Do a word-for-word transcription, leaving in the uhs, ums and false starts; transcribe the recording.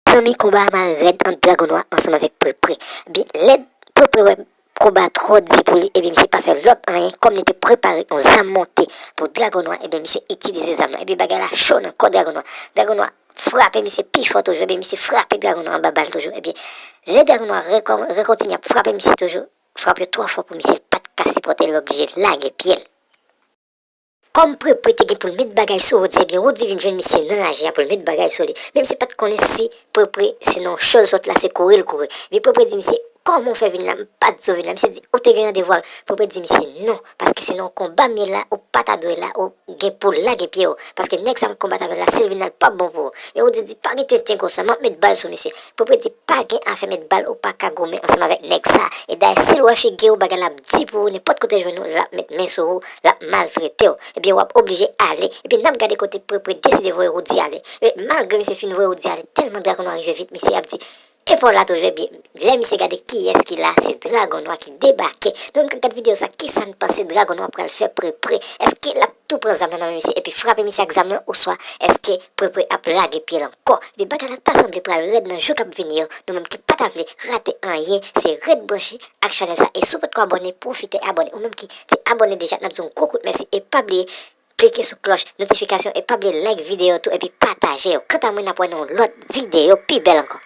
Mezanmi, konba a mal rèd ant Dragon Nwa ansanm avèk Prepre. Ebyen, lè Prepre wè konba twò di pou li, ebyen, misye pa fè lòt anyen, kòm li te prepare yon zam monte pou Dragon Nwa, ebyen, misye itilize zam nan. Ebyen, bagay la cho nan kò Dragon Nwa. Dragon Nwa frape misye pi fò toujou, ebyen, misye frape Dragon Nwa anba bal toujou. Ebyen, lè Dragon Nwa rekò-, rekontinye ap frape misye toujou, frap yo twò fò pou misye, li pa t ka sipòte, li oblije lage pye l. Kòm Prepre te gen pou l met bagay sou Roody, ebyen, Roody vin jwenn misye nan raje a pou l met bagay sou li. Men misye pa t konnen si Prepre se nan yon cho l sot la, se kouri l kouri. Ebyen, Prepre di misye, "Kòman w fè vin la? M pa t di w vin la." Misye di, "Ou te gen randevou avè m?" Prepre di misye, "Non, paske se nan yon konba m ye la, ou pa ta dwe la, ou gen pou w lage pye w. Paske nèg sa m konbat avè l la, si l vin la, l p ap bon pou ou." Men Roody di, "Pa gen tenten konsa, m ap met bal sou misye." Prepre di, "Pa gen afè met bal, ou pa ka goumen ansanm avèk nèg sa. E dayè, si l wè figi w, bagay la ap di pou ou, nenpòt kote l jwenn ou, l ap met men sou ou, l ap maltrete w. Ebyen, w ap oblije ale." Ebyen, n ap gade kote Prepre deside voye Roody ale. E malgre misye fin voye Roody ale, tèlman Dragon Nwa rive vit, misye ap di, "E pa w la toujou?" Ebyen, lè misye gade kiyès ki la, se Dragon Nwa ki debake. Nou menm k ap gad videyo sa, kisa n panse Dragon Nwa pral fè Prepre? Èske l ap tou pran zam nan nan men misye epi frape misye ak zam nan, oswa èske Prepre ap lage pye l ankò? Ebyen, bagay la ta sanble pral rèd nan jou k ap vini yo. Nou menm ki pa ta vle rate anyen, se ret branche ak chanèl sa. E si w potko abòne, pwofite abòne. Ou menm ki te abòne deja, n ap di w yon gwo kout mèsi. E pa bliye klike sou klòch notifikasyon e pa bliye like videyo tou epi pataje yo. Kanta mwen, n ap wè nan yon lòt videyo pi bèl ankò.